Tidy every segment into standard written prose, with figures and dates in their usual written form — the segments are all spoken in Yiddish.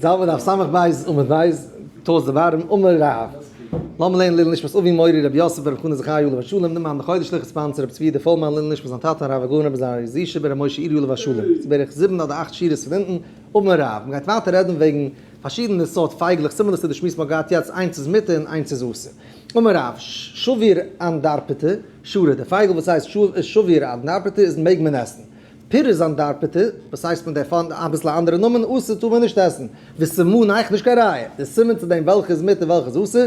זאלבע דף סמך בית עמוד בית, towards the bottom, אמר רב. לאמיר לערנען לעילוי נשמת אבי מורי רבי יוסף ברב חנא זכרי' עליו השלום, נאמען די חודש שליח sponsor רבי צבי די פולמאן לעילוי נשמת זיין טאטע הרב הגאון רבי זרעי זישע ברב משה אירי עליו השלום. ס'איז בערך זיבן אדער אכט שורות פון אונטן, אמר רב. מ'גייט ווייטער רעדן וועגן פארשידענע סארט פייגלעך, similar צו די שמועס מ'האט געהאט יעצט, איינס איז מותר און איינס איז אסור. אמר רב, שביר אנדרפטה, שרי, די פייגל וואס הייסט שביר אנדרפטה איז מעג מען עסן. פירוז אנדרפטה, וואס הייסט מען דערפון אביסל א אנדערע נאמען, אסור טאר מען נישט עסן. וסימניך נישט קיין ראיה. די סימן צו דעם וועלכע איז מותר וועלכע איז אסור,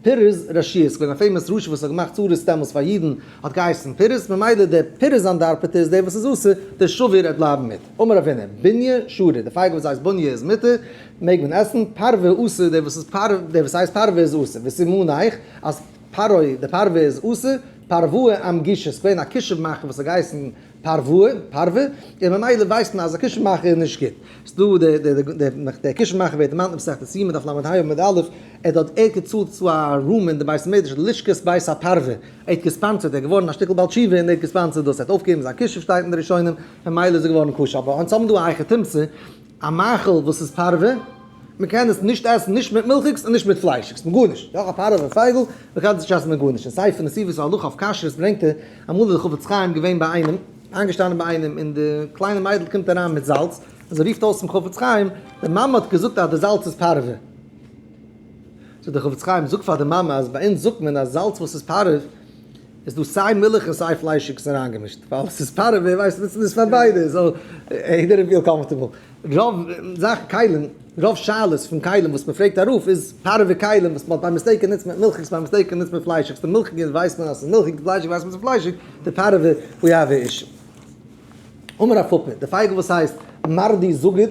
פירוז רשיעי, ס'געווען א famous רשע וואס האט געמאכט צרות דעמאלס פאר אידן, האט געהייסן פירוז, ממילא דער פירוז אנדרפטה איז דער וואס איז אסור, דער שביר וועט בלייבן מותר. אמר רב הונא, בוניא שרי, די פייגל וואס הייסט בוניא איז מותר, מעג מען עסן, פרווה אסור, דער וואס איז פרווה, דער וואס הייסט פרווה איז אסור, וסימניך, אז פרעה, די פרווה איז אסור, פרווה אמגושא, ס'געווען א כישוף מאכער וואס האט געהייסן פרווה, פרווה, און ממילא ווייסט מען אז א כישוף מאכער איז נישט גוט. ס'דא די די די דער כישוף מאכער ווערט דערמאנט אין מסכת יומא דף ל"ה עמוד א', ער האט דארט ער האט געצאלט צו א room אין די בית המדרש לשכת בית הפרווה, ער האט גע sponsored, ער איז געווארן א שטיקל בעל תשובה און ער האט גע sponsored דאס, ער האט אויפגעגעבן זיין כישוף שטייט אין די ראשונים, ממילא איז ער געווארן כשר, אבער אונז האבן דא א היכי תמצא, א מאכל וואס איז פרווה, מען קען עס נישט עסן נישט מיט מילכיגס און נישט מיט פליישיגס, מיט גארנישט, יא א פארעווע פייגל, מען קען עס נישט עסן מיט גארנישט, אין ספר נתיבות ההלכה אויף כשרות ברענגט ער, אמאל איז דער חפץ חיים געווען ביי איינעם, איינגעשטאנען ביי איינעם, און די קליינע מיידל קומט אריין מיט זאלץ, און זי רופט אויס צום חפץ חיים, די מאמע האט געזאגט אז די זאלץ איז פארעווע. זאגט דער חפץ חיים, זאג פאר די מאמע אז ביי אונז זאגט מען אז זאלץ וואס איז פארעוו, איז דא סיי מילך און סיי פליישיגס אריינגעמישט, ווייל עס איז פארעווע, ווייסט מען ס'איז פאר ביידע, so יעדער feel comfortable. רוב זאכן כלים, רוב שאלות פון כלים וואס מען פרעגט ארויף איז פארעווע כלים וואס מען האט by mistake גענוצט מיט מילכיגס by mistake גענוצט מיט פליישיגס, די מילכיגע ווייסט מען אז ס'איז מילכיג, די פליישיג ווייסט מען ס'איז פליישיג, די פארעווע we have a issue. אמר רב פפא, די פייגל וואס הייסט מרדי זאגט,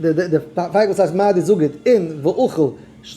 די פייגל וואס הייסט מרדי זאגט אין ואוכל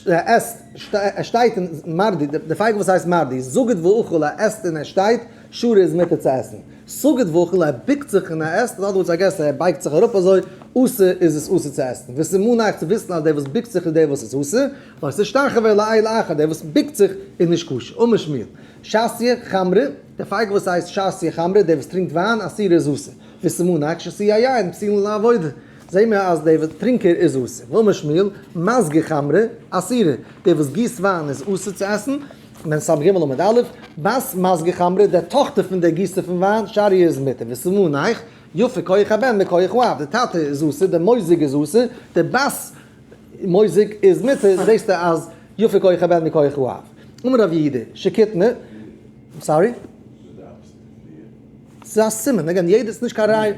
עסט, ער שטייט אין מרדי, די פייגל וואס הייסט מרדי זאגט ואוכל ער עסט און ער שטייט, שרי איז מותר צו עסן. סגיד ואוכל ער ביקט זיך און ער עסט, in other words I guess ער בייגט זיך אראפ אזוי, אסור איז עס אסור צו עסן. וסימניך צו וויסן אז דער וואס ביקט זיך איז דער וואס איז אסור, ווייל תשתחוה לאל אחר, דער וואס ביקט זיך איז נישט כשר. אמר שמואל, שתיא חמרא, דער פייגל וואס הייסט שתיא חמרא, דער וואס טרינקט וויין, אסירא איז אסור. וסימניך שתויי יין, פסולין לעבודה. זעהן מיר אז דער וואס טרינקער איז אסור. ואמר שמואל, מזגא חמרא, אסירא, דער וואס גיסט וויין איז אסור צו עסן. מ ס ג עמוד א', בת מזגא חמרא, דער טאכטער פון דער גיסער פון וויין, שריה איז מותר, וסימניך, יפה כח הבן מכח האב, דער טאטע איז אסור, דער מוזג איז אסור, דער בת מוזג איז מותר, זעסטו אז יפה כח הבן מכח האב. אמר רב יהודה, שקיטנא, sorry? ס'איז א סימן, again, יעדער, ס'איז נישט קיין ראיה.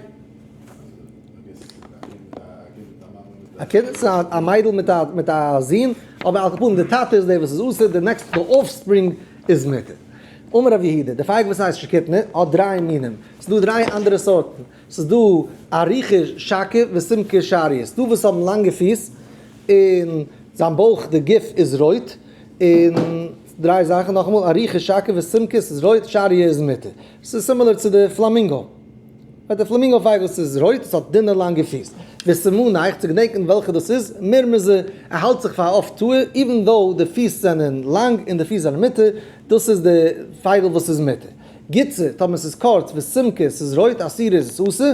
א קינד, ס'איז א מיידל מיט א זון, אבער על כל פנים די טאטע איז דער וואס איז אסור, די next די offspring איז מותר. אמר רב יהודה, די פייגל וואס הייסט שקיטנא האט דריי מינים, ס'איז דא דריי אנדערע סארטן, ס'איז דא אריכי שקי וסומקי שריא, ס'איז דא וואס האבן לאנגע פיס און זיין בויך די גוף איז רויט, און דריי זאכן נאכאמאל, אריכי שקי וסומקי ס'איז רויט, שריא איז מותר. ס'איז similar צו די פלאמינגא. ביי די פלאמינגא פייגל ס'איז רויט, עס האט דינע לאנגע פיס. וסימניך צו געדענקען וועלכע דאס איז, מרמזא, ער האלט זיך פאר א עוף טהור, even though די פיס זענען לאנג און די פיס זענען מותר, דאס איז די פייגל וואס איז מותר. גוצא, טאמער ס'איז קורץ, וסומקא, ס'איז רויט, אסירא איז עס אסור.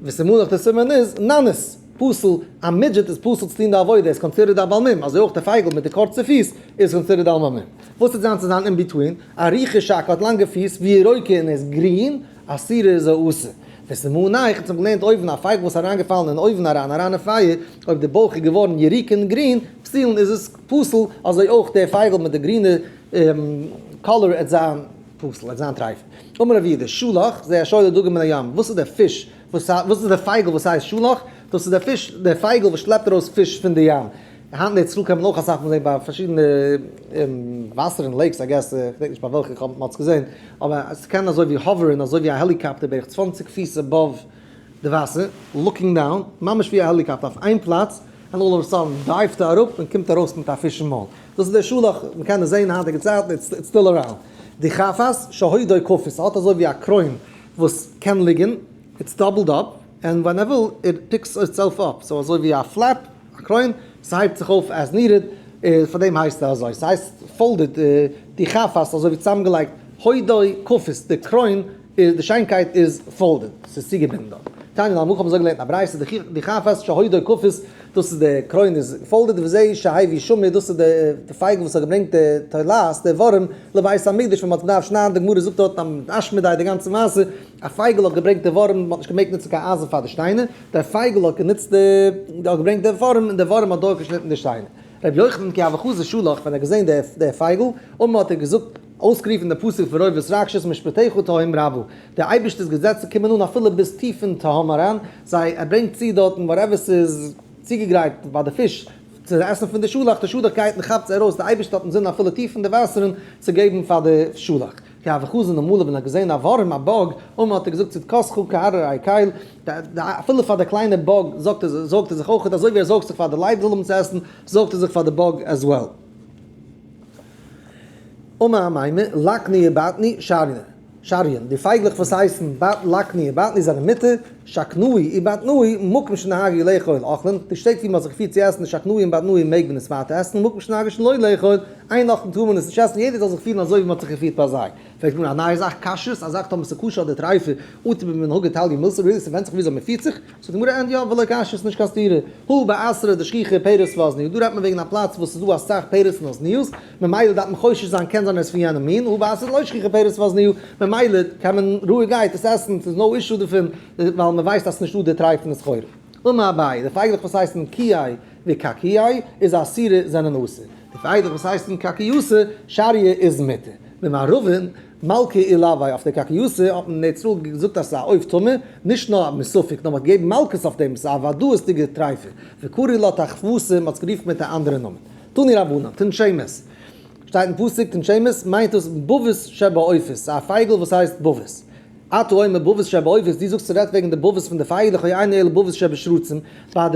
וסימניך די סימן איז, ננס, פסול, א midget איז פסול צו טון די עבודה, ער איז considered א בעל מום, אזוי אויך די פייגל מיט די קורצע פיס איז considered א בעל מום. וואס וועט זיין צו זיין in between? אריכי שקי האט לאנגע פיס, וירוקא און איז גרין, אסירא איז א אסור. וסימניך, אונז האבן געלערנט אויבן א פייגל וואס איז אריינגעפאלן אין אויוון אריין, אריין אין פייער, אויב די בויך איז געווארן ירוק און גרין, פסולין איז עס פסול, אזוי אויך דער פייגל מיט די גרינע color עט זיין פסול, עט זיין טרייף. אמר רב יהודה, שלח, זה השואל דגים מן הים, וואס איז דער פיש, וואס איז דער פייגל וואס הייסט שלח? דאס איז דער פיש, דער פייגל וואס שלעפט ארויס פיש פון די ים. היינט אין ארץ ישראל קען מען אויך אסאך מאל זען ביי פארשידענע וואסערן, lakes I guess, איך געדענק נישט ביי וועלכע איך האב מ'האט עס געזען, אבער עס קען אזוי ווי hover ן אזוי ווי א helicopter בערך 20 פיס above די וואסער, looking down, ממש ווי א helicopter אויף איין פלאץ, and all of a sudden dive ט ער אראפ און קומט ארויס מיט א פיש אין מויל. דאס איז דער שלח, מ'קען עס זען היינטיגע צייטן, it's still around. די חפת שהודו כפות, ס'האט אזוי ווי א קרוין וואס קען ליגן, it's doubled up, and ווען ער וויל it picks itself up, so אזוי ווי א flap, א קרוין, ס'הייבט זיך אויף as needed, פאר דעם הייסט ער אזוי, ס'הייסט folded, די חפת אזוי ווי צוזאמגעלייגט, הודו כפות, די קרוין, די שיינקייט איז folded, ס'איז צוגעבינדן דארט. תניא נמי הכי האבן אזוי געלערנט אין א ברייתא, די חפת שהודו כפות, דאס איז די קרוין איז folded, וזה שהביא שמיר, דאס איז די פייגל וואס האט געברענגט די תולעת, די ווארעם, לבית המקדש ווען מען האט געדארפט שניידן, די גמרא זאגט דארט אשמדאי די גאנצע מעשה, א פייגל האט געברענגט די ווארעם, מען האט נישט געמעגט נוצן קיין אייזן פאר די שטיינער, דער פייגל האט גענוצט די, האט געברענגט די ווארעם און די ווארעם האט דורכגעשניטן די שטיינער. רבי יוחנן כי הוה חזי שלח, ווען ער האט געזען די פייגל, אמר האט ער געזאגט, אויסגערופן די פסוק פון רוב התרגשות משפטיך תהום רבה, די אייבערשטער'ס געזעצן קומען אן אפילו ביז טיף אין תהום אריין, זיי, ער ברענגט צו דארטן whatever ס'איז צוגעגרייט ביי די פיש צו עסן פון די שאלאכץ, די שאלאכץ גייט און כאפט זיי ארויס, די אייבערשטער האט אינזין אפילו טיף אין די וואסערן צו געבן פאר די שאלאכץ. כי הוה חזי נמלא ווען ער האט געזען א ווארעם, א bug, אמר האט ער געזאגט צדקתך כהררי קל, אפילו פאר די קליינע bug זארגט ער זארגט ער זיך אויכעט, אזוי ווי ער זארגט זיך פאר די לייב זאל האבן צו עסן, זארגט ער זיך פאר די bug as well. אמר אמימר, לקני ובטני שריין, שריין, די פייגלעך וואס הייסן לקני ובטני זענען מותר, שקנאי ובטנאי, מקום שנהגו לאכול אוכלין, די שטעט ווי מען האט זיך געפירט צו עסן די שקנאי און בטנאי מעג מען עס ווייטער עסן, מקום שנהגו שלא לאכול, אין אוכלין טאר מען עס נישט עסן, יעדער זאל זיך פירן אזוי ווי מען האט זיך געפירט ביי זיי. פרעגט מען א נייע זאך, כשרות, א זאך טאמער ס'איז כשר אדער טרייפה, אטו במנהגא תליא מילתא, really ס'ווענדט זיך וויאזוי מ'פירט זיך, זאגט די גמרא ענד יא ולא קשיא ס'נישט קיין סתירה, הא באתרא דשכיחי פירות ואזניו, דא רעדט מען וועגן א פלאץ וואס ס'איז דא אסאך פירות און אוזניות, ממילא דארף מען חושש זיין קען זיין ער איז פון יענעם מין, הא באתרא דלא שכיחי פירות ואזניו, ממילא קען מען רואיגערהייט עס עסן, ס'איז no issue דערפון, ווייל מ'ווייסט אז ס'נישט דא די טרייפענע סחורה. אמר אביי, די פייגלעך וואס הייסן קיאי וקקיאי איז אסירה זענען אסור, די פייגלעך וואס הייסן קקיוסה שריא איז מותר. במערבין, מלכא עילויה אויף די קקיוסה האט מען אין ארץ ישראל געזאגט אז ס'איז א עוף טמא, נישט נאר מספק נאר מ'האט געגעבן מלקות אויף דעם, ס'איז א ודאות'דיגע טרייפה, וקרי לה תחפושא, מ'האט עס גערופן מיט א אנדערע נאמען. תנו רבנן, תנשמת. שטייט אין פסוק תנשמת מיינט דאס בבות שבעופות, א פייגל וואס הייסט בבות. אתה אומר בבות שבעופות, דו זאגסט ס'רעדט וועגן די בבות פון די פייגלעך, או אינו אלא בבות שבשרצים, ביי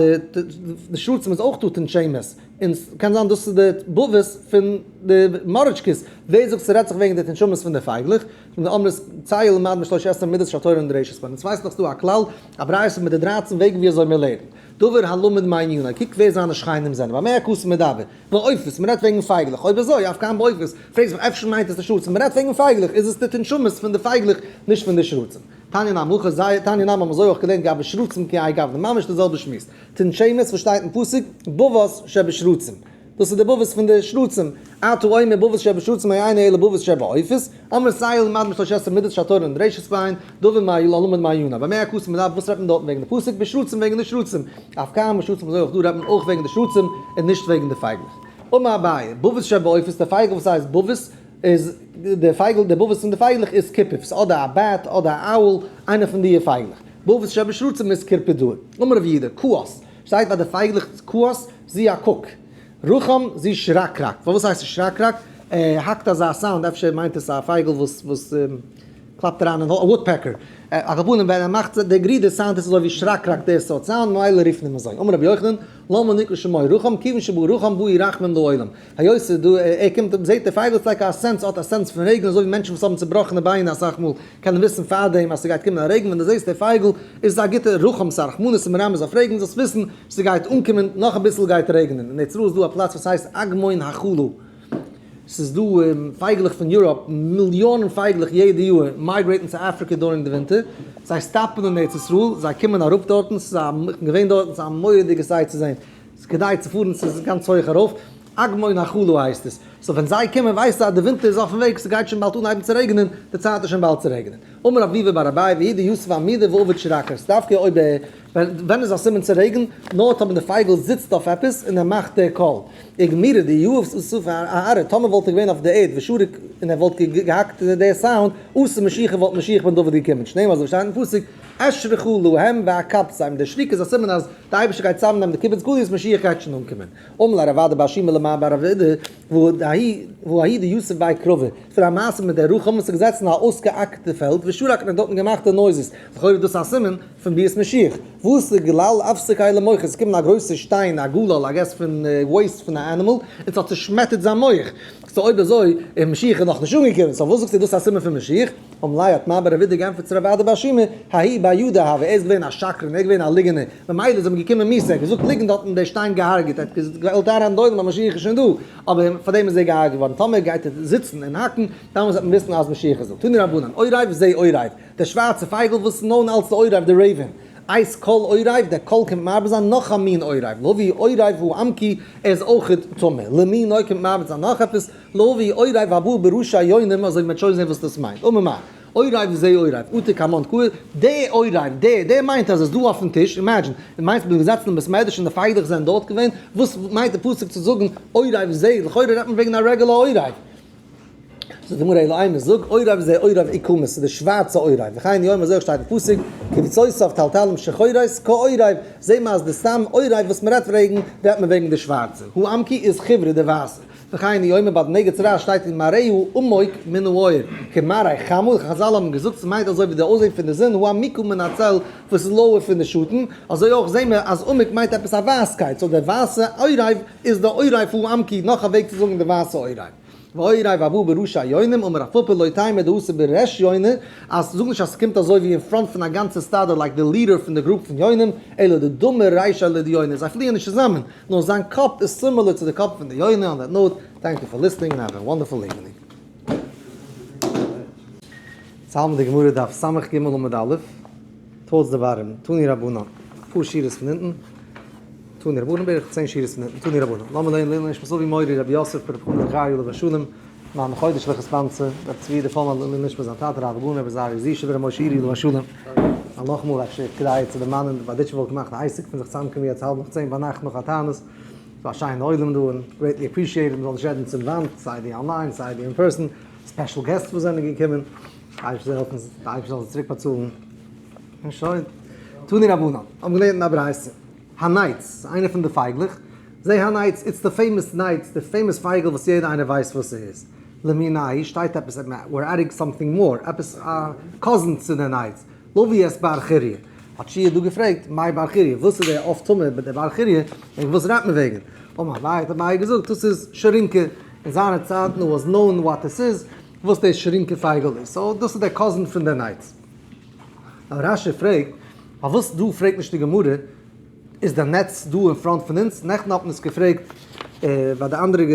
די שרצים איז אויך דא תנשמת. און ס'קען זיין דאס איז די בבות פון די מוראשקעס, ווער זאגט ס'רעדט זיך וועגן די תנשמות פון די פייגלעך, פון די אמרת צא ולמד משלוש עשרה מידות שהתורה נדרשת בהן, אונז ווייסן דאך ס'דא א כלל, א ברייתא מיט די דרייצן וועגן ווי אזוי מיר לערנען, דבר הלמד מענינו, קוק ווער זיינע שכנים זענען, במה הכתוב מדבר, בעופות, מ'רעדט וועגן פייגלעך, אויב אזוי אף כאן בעופות, פרעגסט מיך אפשר מיינט עס די שרצים, מ'רעדט וועגן פייגלעך, איז עס די תנשמות פון די פייגלעך, נישט פון די שרצים. תניא נמי הכי, תניא נמי האבן אזוי אויך געלערנט גבי שרצים כהאי גוונא, ממש די זעלבע שמועס. תנשמת וואס שטייט אין פסוק, בבות שבשרצים. דאס איז די בבות פון די שרצים. אתה אומר בבות שבשרצים או אינו אלא בבות שבעופות. אמר צא ולמד משלוש עשרה מידות שהתורה נדרשת בהן, דבר מה הלמד מענינו. במה הכתוב מדבר וואס רעדט מען דארטן וועגן די פסוק? בשרצים וועגן די שרצים. אף כאן בשרצים אזוי אויך דא רעדט מען אויך וועגן די שרצים און נישט וועגן די פייגלעך. אמר אביי, בבות שבעופות, די פייגל וואס הייסט בבות איז די פייגל, די בבות פון די פייגלעך איז קופיף, ס'איז אדער א bat אדער א owl, איינע פון די פייגלעך. בבות שבשרצים איז קורפידוא. אמר רב יהודה, קאס, שטייט ביי די פייגלעך קאס, זי א קוק. רחם, זי שרקרק. פארוואס הייסט עס שרקרק? ער האקט אזא sound, אפשר מיינט עס א פייגל וואס וואס קלאפט אריין אין א woodpecker. על כל פנים ווען ער מאכט די גרידער sound עס אזוי ווי שרקרק די סארט sound, ממילא רופט מען אים אזוי. אמר רבי יוחנן, למה נקרא שמו רחם, כיוון שבא רחם באו רחמים לעולם. היות ס'איז דא, ער קומט זעט די פייגל ס'איז like א sense, האט א sense פון רעגן, אזוי ווי מענטשן וואס האבן צובראכענע ביינער אסאך מאל קענען וויסן פארדעם אז ס'גייט קומען א רעגן, ווען דו זעסט די פייגל איז עס א גוטע רחם, ס'איז א רחמנות און מרמז אויף רעגן, זאלסט וויסן ס'גייט אנקומען, נאך אביסל גייט רעגענען. אין ארץ ישראל איז דא א פלאץ וואס הייסט אגמון החלה, ס'איז דא פייגלעך פון Europe, מיליאנען פייגלעך יעדע יאר migrate ן צו אפריקע during די ווינטער, זיי stop ן אין ארץ ישראל, זיי קומען אראפ דארטן, ס'איז א, כ'בין געווען דארטן, ס'איז א מורא'דיגע sight צו זען. ס'איז כדאי צו פארן, ס'איז גאנץ הויך ארויף, אגמון החלה הייסט עס, so ווען זיי קומען ווייסטו אז די ווינטער איז אויפן וועג, ס'גייט שוין באלד אנהייבן צו רעגענען, די צייט איז שוין באלד צו רעגענען. אמר רב ביבי בר אביי והוא דיתיב אעמודא ועביד שרקרק, ס'דווקא אויב ווען איז א סימן צו רעגן, נאר טאמער די פייגל זיצט אויף עפעס און ער מאכט די קול. איגמירא דיהיב אסוף אארעא, טאמער וואלט ער געווען אויף די ערד ושריק און ער וואלט געהאקט די sound, אתא משיחא וואלט משיח בן דוד געקומען, שנאמר אזוי ווי שטייט אין פסוק, אשרכה להם ואקבצם, די שריק איז א סימן אז די אייבערשטער גייט צוזאמנעמען די קיבוץ גליות, משיח גייט שוין אנקומען. אמר ליה רב אדא בר שימי למר בר רב אידי, והא ההוא דיתיב בי כרבא, פון א מעשה מיט דער רחם וואס איז געזעצן אין א אויסגעאקערטע פעלד ושרק און האט דארטן געמאכט די noises, לכאורה איז דאס א סימן פון ביאת משיח. ואתא גלל אפסקיה למוחיה, עס איז געקומען א גרויסע שטיין, א גלל, I guess פון waste פון א animal, און ס'האט צושמעטערט זיין מח. so אויב אזוי איז משיח נאכנישט אנגעקומען, so וואס זאגסטו דאס איז א סימן פון משיח? אמר ליה האט מר בר רב אידי געענטפערט צו רב אדא בר שימי, ההוא בר ידא הוה, ער איז געווען א שקרן, ער איז געווען א ליגענער, ממילא איז אים געקומען מיתה, ער האט געזאגט ליגנט האט אים דער שטיין געהארגעט, ער האט געוואלט איינרעדן די עולם אז משיח איז שוין דא, אבער פאר דעם איז ער געהארגעט געווארן, טאמער גייט ער זיצן און האקן, דאמאלס וועט מען וויסן אז משיח איז דא. תנו רבנן, עורב זה עורב, דער שווארצער פייגל וואס איז known אלס די עורב, די raven. את כל עורב, דער כל קומט מרבה זיין נאך א מין עורב, להביא עורב העמקי, ער איז אויכעט טמא, למינו קומט מרבה זיין נאך עפעס, להביא עורב הבא בראשי יונים, אזוי ווי מ'וועט שוין זען וואס דאס מיינט, אמר מר. עורב זה עורב, אטו כמן קאי, די עורב, די, די מיינט אז עס איז דא אויפן טיש, imagine, די מיינסט מ'איז געזעצן אין בית מדרש און די פייגלעך זענען דארט געווען, וואס מיינט די פסוק צו זאגן עורב זה, לכאורה רעדט מען וועגן א רעגולער עורב. זאגט די גמרא אלא אימא, זאג עורב זה עורב עיקמא, ס'איז די שווארצע עורב, וכן הוא אומר אזוי אויך שטייט אין פסוק, קווצותיו תלתלים שחורות כעורב, זעהט מען אז די סתם עורב וואס מ'רעדט וועגן, רעדט מען וועגן די שווארצע, העמקי איז חיוורא די ווייסע. וכן הוא אומר ביי די נגע צרעת שטייט ומראהו עמוק מן האור כמראה חמה, חזל האבן געזאגט ס'מיינט אזוי ווי די אויסזען פון די זון העמוקה מן הצל וואס איז lower פון די שאטן, אזוי אויך זעהן מיר אז עמוק מיינט עפעס א ווייסקייט, so דער ווייסע עורב איז די עורב העמקי, נאך א וועג צו זאגן די ווייסע עורב. ועורב הבא בראשי יונים אמר רב פפא לא תימא דאתא בריש יוני, אז זאג נישט אז ס'קומט אזוי ווי אין front פון א גאנצע סטאדע like די leader פון די group פון יונים, אלא דדמי רישיה לדיוני, זיי פליען נישט צוזאמען, נאר זיין קאפ איז similar צו די קאפ פון די יונה, on that note, thank you for listening and have a wonderful evening. צו האלטן די גמרא דף ס"ג עמוד א', towards the bottom, תנו רבנן, אפאר שורות פון אונטן, תנו רבנן בערך 10 שורות פון אונטן, תנו רבנן, לאמיר לערנען לעילוי נשמת אבי מורי רבי יוסף ברב חנן זכריה עליו השלום, מיין חודש'ליכע sponsor, רבי צבי דער פאלמאן לעילוי נשמת זיין טאטע הרב הגאון רבי עזריה זישע בר' משה אירי עליו השלום. און נאכאמאל אפשר כדאי צו דערמאנען, בארדיטשוב וואלט געמאכט א עסק פון זיך צוזאמקומען יעצט האלב נאך 10 ביינאכט נאך א תענית, ס'איז א שיינע עולם דא און greatly appreciated מ'זאל נישט רעדן צום וואנט, סיי די online סיי די in person, special guests וואס זענען געקומען, די אייבערשטער זאל העלפן, די אייבערשטער זאל זיי צוריק באצאלן, און שוין. תנו רבנן, האבן געלערנט אין א ברייתא, הנץ, איינער פון די פייגלעך, זה הנץ, it's the famous נץ, די famous פייגל וואס יעדער איינער ווייסט וואס ס'איז. למינו שטייט עפעס we're adding something more, עפעס א cousin צו די נץ, להביא את בר חיריא. האט שיע דא געפרעגט, מאי בר חיריא, וואס איז דער עוף טמא מיט דער בר חיריא, וועגן וואס רעדט מען וועגן? אמר אביי, האט אביי געזאגט, דאס איז שרינקע, אין זיינע צייטן was known what עס איז, וואס דער שרינקע פייגל איז, so דאס איז דער cousin פון דער נץ. אבער רש"י פרעגט, פארוואס דא פרעגט נישט די גמרא, איז די נץ דא אין front פון אונז? נעכטן האט מען עס געפרעגט ביי די אנדערע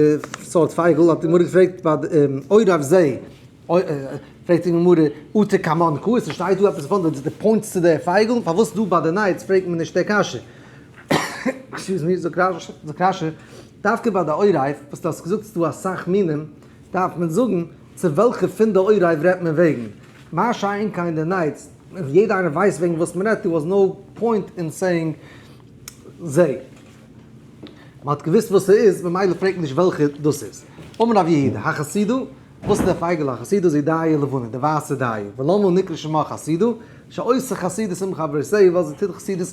סארט פייגל, האט די גמרא געפרעגט ביי עורב זה, פרעגט די גמרא אטו כמן קאי, עס שטייט דא עפעס פון די points צו די פייגל, פארוואס דא ביי די נץ פרעגט מען נישט די קשיא? excuse me, זאגט רש"י, דווקא ביי די עורב, וואס דו האסט געזאגט ס'איז דא אסאך מינים, דארף מען זאגן צו וועלכע פון די עורב רעדט מען וועגן, מה שאין כן די נץ, יעדער איינער ווייסט וועגן וואס מען רעדט, there was no point in saying זה. מען האט געוואוסט וואס ס'איז, ממילא פרעגט מען נישט וועלכע דאס איז. אמר רב יהודה, החסידה, וואס איז דער פייגעלע החסידה? זו דיה לבנה, די ווייסע דיה. ולמה נקרא שמה חסידה? שעושה חסידות עם חברותיה, ווייל זי טוט חסידות,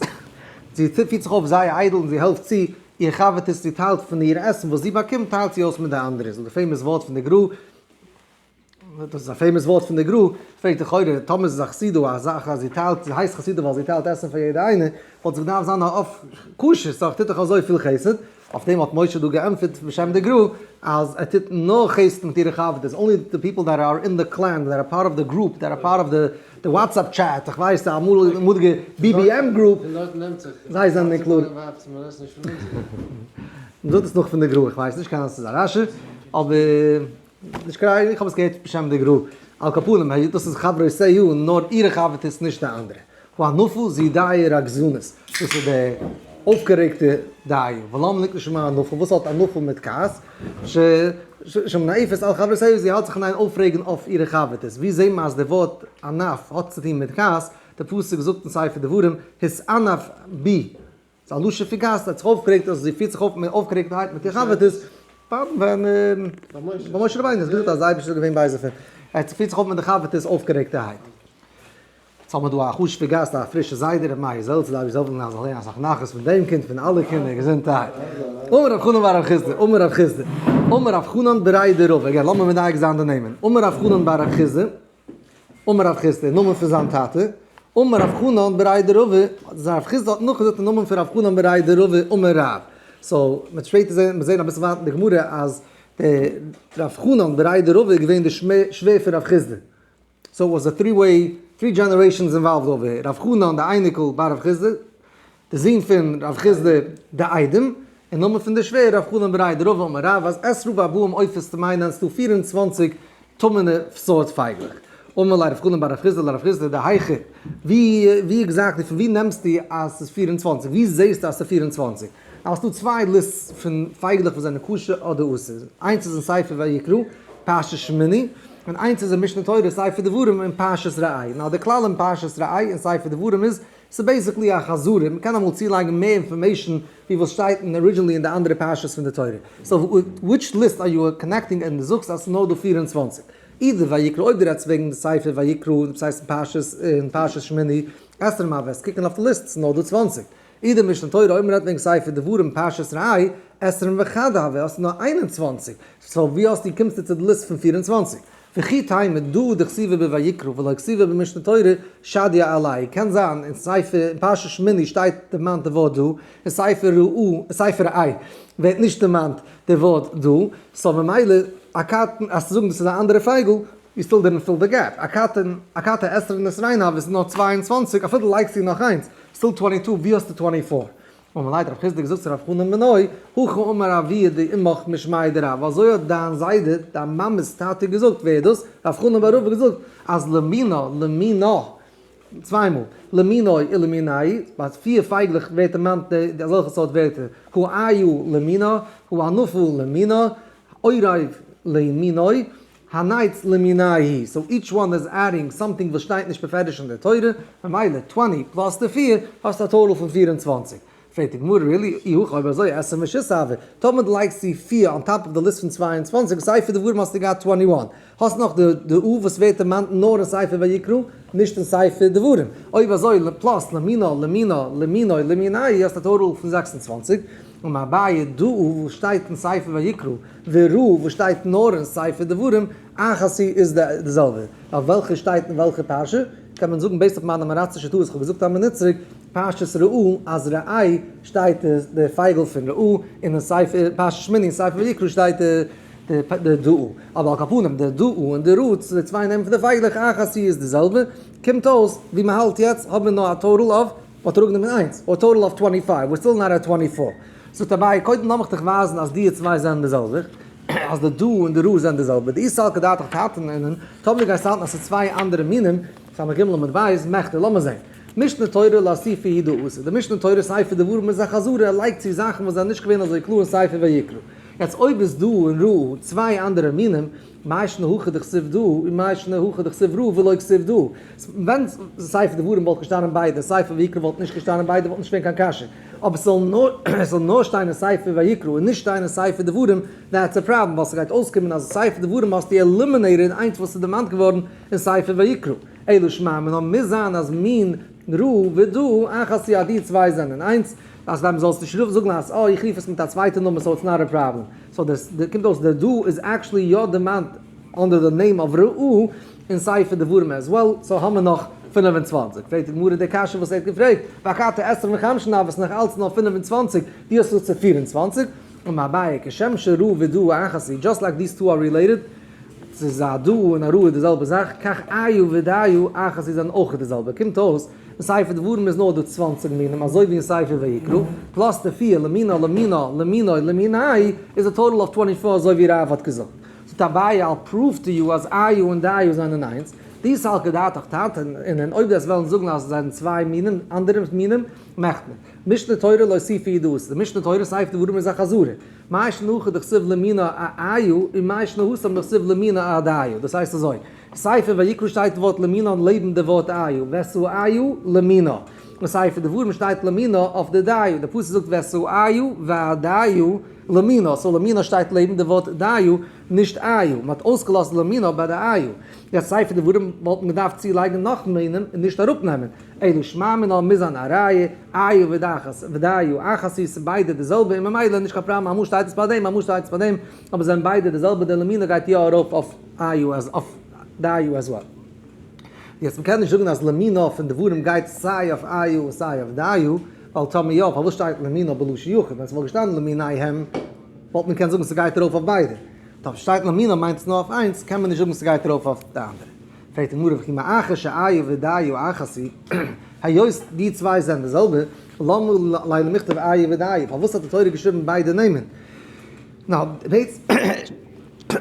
זי פירט זיך אויף זייער איידל און זי העלפט צו איר חבר'טעס, זי טיילט פון איר עסן וואס זי באקומט טיילט זי אויס מיט די אנדערע. ס'איז די famous ווארט פון די גר"א, דאס איז א famous ווארט פון די גר"א, פרעגט לכאורה, טאמער איז א חסידה א זאך אז זי טיילט, זי הייסט חסידה ווייל זי טיילט עסן פאר יעדע איינער, וואלט זי געדארפט זיין א עוף כשר, סא טוט דאך אזוי פיל חסד, אויף דעם האט משה דא געענטפערט בשם די גר"א, אז ער טוט נאר חסד מיט אירע חבר'טעס, only the people that are in the clan, that are part of the group, that are part of the WhatsApp chat, איך ווייס די אמאליגע BBM group, זיי זענען included. מ'זאגט עס נאך פון די גר"א, איך ווייס נישט, קען זיין ס'איז א רש"י, אבער. נישט קיין ראיה, איך האב עס געהערט בשם די גר"א. על כל פנים, היות דאס איז חברותיה, נאר אירע חבר'טעס נישט די אנדערע. האנפה זו דיה רגזנית, דאס איז די אויפגערעגטע דיה. ולמה נקרא שמה אנפה, וואס האט אנפה מיט כעס? שמנאפת על חברותיה, זי האלט זיך אין איין אויפרעגן אויף אירע חבר'טעס. ווי זעהט מען אז די ווארט ענף האט צוטון מיט כעס? די פסוק זאגט אין ספר דברים, התאנף בי. ס'איז א לשון פון כעס, ער האט זיך אויפגערעגט אז זי פירט זיך אויף מיט אויפגערעגטהייט מיט איר חבר'טעס, ווען ביי משה רבינו איז געזאגט אז די אייבערשטער איז געווען בייז אויף אים, ער האט פירט זיך אויף מיט די חבר'טעס אויפגערעגטערהייט. יעצט האבן מיר דא א חשוב'ע גאסט, א פרישע זיידע, ר' מאיר זעלצער, די אייבערשטער זאל העלפן אז זאל הערן אסאך נחת פון דעם קינד, פון אלע קינדער, געזונטערהייט. אמר רב חנן בר רב חסדא, אמר רב חסדא, אמר רב חנן בריה דרבא, again לאמיר מדייק זיין די נעמען, אמר רב חנן בר רב חסדא, אמר רב חסדא אין נאמען פון זיין טאטע, אמר רב חנן בריה דרבא, רב חסדא האט נאכגעזאגט אין נאמען פון רב חנן בריה דרבא אמר רב. so מ'וועט שפעטער זען, מ'וועט זען אביסל ווייטער אין די גמרא אז דער רב חנן בריה דרבא איז געווען די שווער פון רב חסדא. so it was a three way, three generations involved over here. רב חנן די אייניקל ביי רב חסדא, די זון פון רב חסדא די איידעם, אין נאמען פון די שווער רב חנן בריה דרבא אמר רב אז עשרה וארבעים עופות טמאין ס'דא 24 טמא'נע סארט פייגלעך. אמר ליה רב חנן בר רב חסדא לרב חסדא דהיכא, ווי ווי exactly פון ווי נעמסטו אז ס'איז 24? ווי זעהסטו אז ס'איז 24? האסטו צוויי lists פון פייגלעך וואס זענען כשר אדער אסור. איינס איז אין ספר ויקרא, פרשת שמיני, און איינס איז אין משנה תורה, ספר דברים אין פרשת ראה. Now, די כלל אין פרשת ראה אין ספר דברים איז, ס'איז basically א חזרה, מ'קען אמאל צולייגן מער information ווי וואס שטייט אין originally אין די אנדערע פרשות פון די תורה. So, which list are you connecting און דו זאגסט אז ס'איז נאר דא 24? either ויקרא, אויב דו רעדסט וועגן די ספר ויקרא, דאס הייסט אין פרשת, אין פרשת שמיני, עשרים הוה, קוקן אויף די list, ס'איז נאר דא 20. either משנה תורה, אויב מ'רעדט וועגן ספר דברים, פרשת ראה, 21 הוה, האסטו נאר 21. So, ווי האסטו, קומסטו צו די list פון 24? וכי תימא דא דכתיבא בויקרא, ולא כתיבא במשנה תורה, שדיא עליה. קען זיין, אין ספר, אין פרשת שמיני שטייט דערמאנט די ווארט דא, אין ספר ראה, ספר ראה, ווערט נישט דערמאנט די ווארט דא. So, ממילא, אכתי, אז צו זאגן, דאס איז אן אנדערע פייגל, you still didn't fill the gap. אכתי עשרין ועשרין הוה, איז נאר 22, אפילו לייגסט דו נאך איינס, still 22, ווי האסטו 24? אמר ליה, רב חסדא געזאגט צו רב חנן בנוי, הכי אמר אבוה דאמך משמיה דרב. אזוי האט דיין זיידע, דיין מאמע'ס טאטע געזאגט, ווער איז דאס? רב חנן בר רבא געזאגט, אז למינה, למינה, צוויי מאל, למינוי ולמינאי, ביי פיר פייגלעך ווערט דערמאנט די אזעלכע סארט ווערטער, האיו למינה, האנפו למינה, עורב למינוי, הנץ למינאי. So each one is adding something וואס שטייט נישט בפירוש אין דער תורה, ממילא 20 plus די 4, האסט א total פון 24. פרעגט די גמרא, really? אי הכי, אויב אזוי, עשרים ושית הוה. טאמער דו לייגסט די 4 on top of the list פון 22, ספר דברים האסטו געהאט 21. האסט נאך די דא וואס ווערט דערמאנט נאר אין ספר ויקרא, נישט אין ספר דברים. אויב אזוי, plus, למינה, למינה, למינו, למינאי, האסט א total פון 26. אמר אביי דא וואס שטייט אין ספר ויקרא, וראה וואס שטייט נאר אין ספר דברים, אחת היא איז די זעלבע. אויף וועלכע שטייט אין וועלכע פרשה, קען מען זאגן based אויף מיין אמעראצישע טעות, איך האב געזאגט א מינוט צוריק, פרשת ראה, אז ראה שטייט די פייגל פון ראה, און אין ספר פרשת שמיני, אין ספר ויקרא שטייט די דא. אבער על כל פנים, די דא און די ראה, די צוויי נעמען פון די פייגלעך, אחת היא איז די זעלבע, קומט אויס, ווי מען האלט יעצט, האבן מיר נאר א total of, האט ער אנגענומען איינס, or total of 25, we're still not at 24. זאגט אביי, קודם לאמיך דיך ווייזן אז די צוויי זענען די זעלבע, אז די דא און די ראה זענען די זעלבע. דאי סלקא דעתך תרתין אינון, טאמער גייסט האלטן אז ס'איז צוויי אנדערע מינים, סמך ג' עמוד בית, מכדי, לאמיר זען. משנה תורה לאוסופי הוא דאתא. די משנה תורה ספר דברים איז א חזרה, ער לייגט צו זאכן וואס זענען נישט געווען אזוי קלאר אין ספר ויקרא. יעצט אויב איז דא און ראה צוויי אנדערע מינים, מאי שנא הכא דכתיב דא, און מאי שנא הכא דכתיב ראה ולא כתיב דא. ווען ספר דברים וואלט געשטאנען ביידע, ספר ויקרא וואלט נישט געשטאנען ביידע, וואלט נישט געווען קיין קשיא. אבער עס זאל נאר שטיין אין ספר ויקרא און נישט שטיין אין ספר דברים, that's a problem, ווייל ס'גייט אויסקומען אז ספר דברים האסטו eliminated איינס וואס איז דערמאנט געווארן אין ספר ויקרא. אלא שמע מינה מוז זיין אז מין ראה ודא אחת היא, די צוויי זענען איינס, אז ווען מ'זאל עס נישט רופן, זאגן אז, oh, איך רוף עס מיט א צווייטע נאמען, so it's not a problem. So דאס קומט אויס, דער דא איז actually יא דערמאנט under the name of ראה אין ספר דברים as well, so האבן מיר נאך 25. פרעגט די גמרא די קשיא וואס ער האט געפרעגט, ואכתי עשרים וחמשין הוה, נאך אלץ נאר 25, דו האסט צו 24. אמר אביי, כשם שראה ודא אחת היא, just like these two are related, ס'איז א דא און א ראה די זעלבע זאך, כך איו ודיו אחת היא זענען אויך די זעלבע. קומט אויס, אין ספר דברים איז נאר דא 20 מינים, אזוי ווי אין ספר ויקרא, plus די פיר, למינה, למינה, למינו, למינאי, is a total of 24, אזוי ווי רב האט געזאגט. זאגט אביי, I'll prove to you אז איו און דיו זענען איינס. דאי סלקא דעתך תרתין אינון, אויב דאס וועלן זאגן אז עס זענען צוויי מינים, אנדערע מינים, מאכט מען. משנה תורה לאוסופי הוא דאתא. די משנה תורה ספר דברים איז א חזרה. מאי שנא הכא דכתיב למינה אאיו, און מאי שנא התם דכתיב למינה אדיו. דאס הייסט אזוי. ספר ויקרא שטייט ווארט למינה און לעבן די ווארט איו. ואת האיו למינה. און ספר דברים שטייט למינה אויף די דיו. דער פסוק זאגט ואת האיו והדיו למינה. So למינה שטייט לעבן די ווארט דיו, נישט איו. מען האט אויסגעלאזט למינה ביי די איו. יעצט ספר דברים וואלט מען געדארפט צולייגן נאך מינים און נישט אראפנעמען. אלא שמע מינה מוז זיין א ראיה, איו ודחס, ודיו, אחת היא, ביידע די זעלבע, און ממילא נישט קיין פראבלעם, אמאל שטייט עס ביי דעם, אמאל שטייט עס ביי דעם, אבער זענען ביידע די זעלבע, די למינה גייט יא ארויף אויף איו, אז אויף דיו as well. יעצט, מ'קען נישט זאגן אז למינה פון דברים גייט סיי אויף איו און סיי אויף דיו, ווייל טאמער יא, פארוואס שטייט למינה בלשון יחיד? ווען ס'וואלט געשטאנען למיניהם, וואלט מען קענען זאגן ס'גייט ארויף אויף ביידע. טאמער שטייט למינה מיינט עס נאר אויף איינס, קען מען נישט זאגן ס'גייט ארויף אויף די אנדערע. פרעגט די גמרא, וכי מאחר שאיו ודיו אחת היא, היות די צוויי זענען די זעלבע, למה ליה למכתב איו ודיו, פארוואס האט די תורה געשריבן ביידע נעמען? Now,